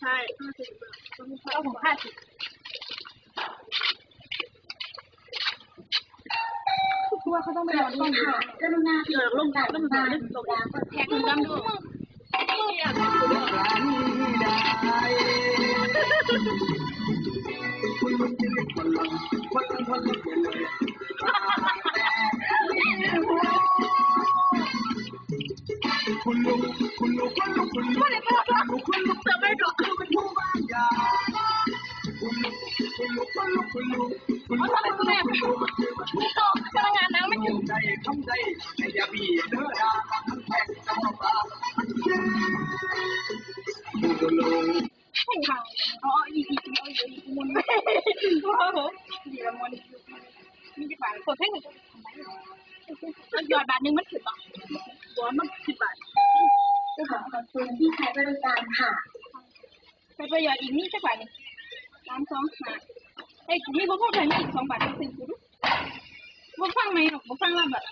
ໃຊ່ ເກົ້າໂມງຫ້າສິບ ຄືວ່າເຂົາຕ້ອງໄປນອນກ່ອນຢູ່ ກະລຸນາຕິດຕາມການ ແທກເງິນນຳດູ. ມີຈັກບາດ? ເປີດເພງ ແລ້ວຢອດບາດໜຶ່ງມັນຂຶ້ນບໍ່? ບໍ່ ມັນສິບບາດ. ເຈົ້າຂອງຂອບຄຸນທີ່ໃຊ້ບໍລິການຄ່ະ. ໃຊ້ປະໂຫຍດອີກ ມີຈັກບາດນີ້? ສາມສອງຫ້າ ເອີຍ ມີບໍ່ພໍເທົ່ານີ້ ອີກສອງບາດ ເປັນເປັນ ບໍ່ຟັງໃໝ່ດອກ ບໍ່ຟັງລາວແບບ